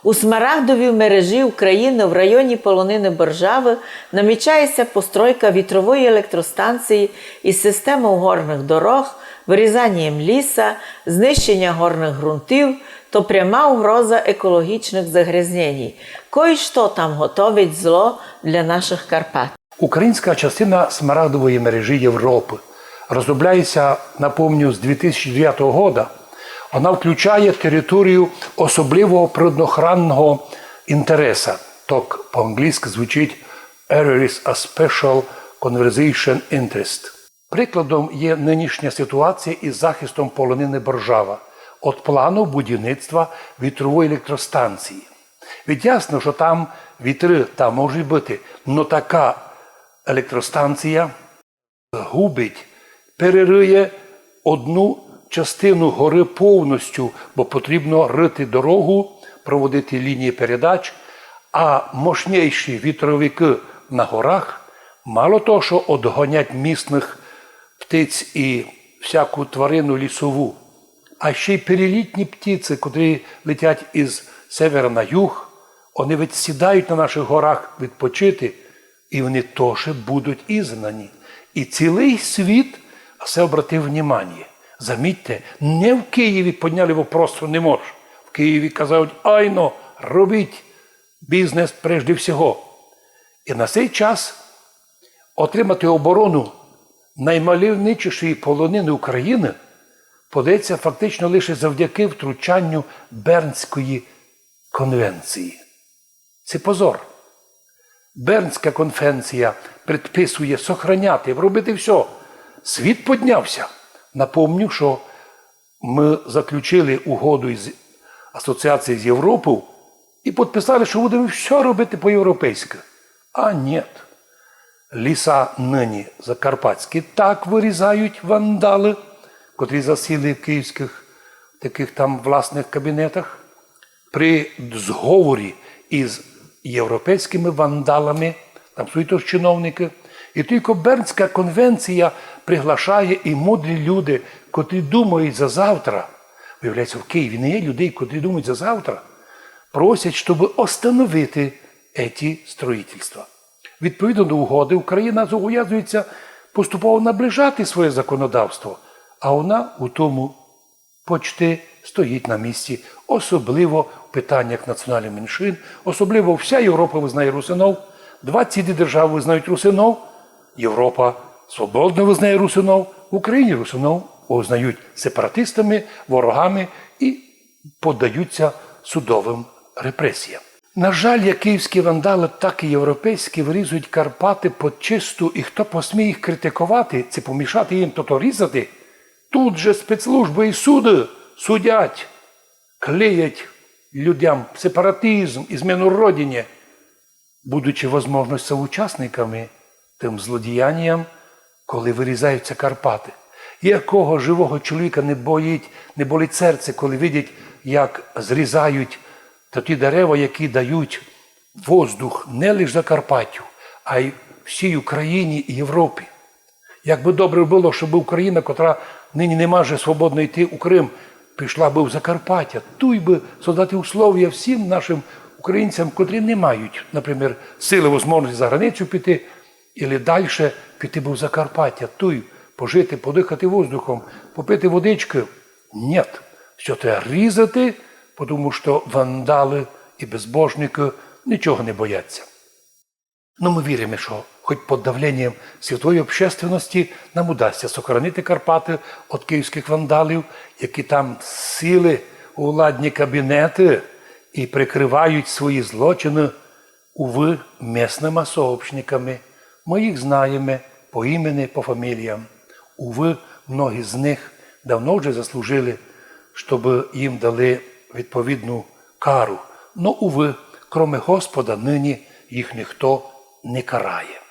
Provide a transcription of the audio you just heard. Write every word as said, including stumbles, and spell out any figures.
У смарагдовій мережі України в районі полонини Боржавы намічає ся постройка вітрової електростанції із системою горных дорог, вырізанням ліса, знищення горных ґрунтів, то пряма угроза екологічных загрязненій. Кой што там готовить зло для нашых Карпат. Українська частина смарагдової мережі Європы розробляється, напомню, з дві тисячі девятого года. Вона включає територію особливого природоохранного інтереса. Так по-англійськи звучить Areas of Special Conservation Interest. Прикладом є нынішня ситуація із захистом полонини Боржава від плану будівництва вітрової електростанції. Ведь ясно, що там вітры, там можуть быти, но така електростанція губить, перериє одну частину горы повністю, бо потрібно рыти дорогу, проводити лінії передач, а мощніші вітровикы на горах мало того, що одгонять місных птиць і всяку тварину лісову, а ще й перелітні птиці, котрі летять із севера на юг, вони ведь сідають на наших горах відпочити, і вони тоже будуть ізгнані. І цілый світ на се обратив внимание. Замітьте, не в Києві підняли вопрос, що не мож. В Києві казають: айно, робіть, бізнес прежде всього. І на сей час отримати оборону наймальовничішої полонини України подається фактично лише завдяки втручанню Бернської конвенції. Це позор. Бернська конвенція предписує сохраняти, робити всьо. Світ піднявся. Напомню, що мы заключили угоду із асоціацією з Європою і підписали, що будемо всьо робити по-європейськи. А ні. Ліса нині закарпатські так вырізають вандалы, котрі засіли в київських таких там власных кабінетах, при зговорі із європейськыми вандалами, там суть тож чиновникы. І тілько Бернська конвенція приглашає, і мудрі люди, котрі думають за завтра, виявляється, в Києві не є людей, котрі думають за завтра, просять, щоб остановити еті строїтельства. Відповідно до угоды, Україна зобов'язується поступово наближати своє законодавство, а вона у тому почти стоїть на місці, особливо в питаннях національных меншин, особливо вся Європа визнає русинов, двадцять дві державы визнають русинов, Європа свободно визнає русинов, в Україні русинов визнають сепаратистами, ворогами і поддаються судовым репресіям. На жаль, як київські вандалы, так і європейські вырізують Карпаты під чисту, і хто посміє їх критиковати, ци помішати їм тото різати, тут же спецслужбы і суды судять, клеять людям сепаратизм і змену Родині, будучи, возможно, соучасниками тым злодіянням, коли вырізаються Карпаты. Якого живого чоловіка не боїть, не болить серце, коли видять, як зрізають та ті дерева, які дають воздух не лише Закарпаттю, а й всій Україні і Європі. Як бы добре было, щоб Україна, котра нині не може свободно йти у Крим, пішла бы в Закарпаття, туй бы создати условия всім нашым українцям, котрі не мають, наприклад, силы, возможности за границю піти, или дальше піти бы в Закарпаття, туй пожити, подыхати воздухом, попити водичкы. Нєт, всьо треба різати, потому што вандалы і безбожникы нічого не бояться. Но мы віриме, што хоть під давленням світової общественности нам удасться сохранити Карпаты од київськых вандалів, які там сіли у владні кабінеты і прикрывають свої злочины, увы, местныма сообщниками. Мы їх знаєме по імени, по фаміліям. Увы, многі з них давно вже заслужили, щоб їм дали відповідну кару. Но, увы, кроме Господа, нині їх ніхто не карає.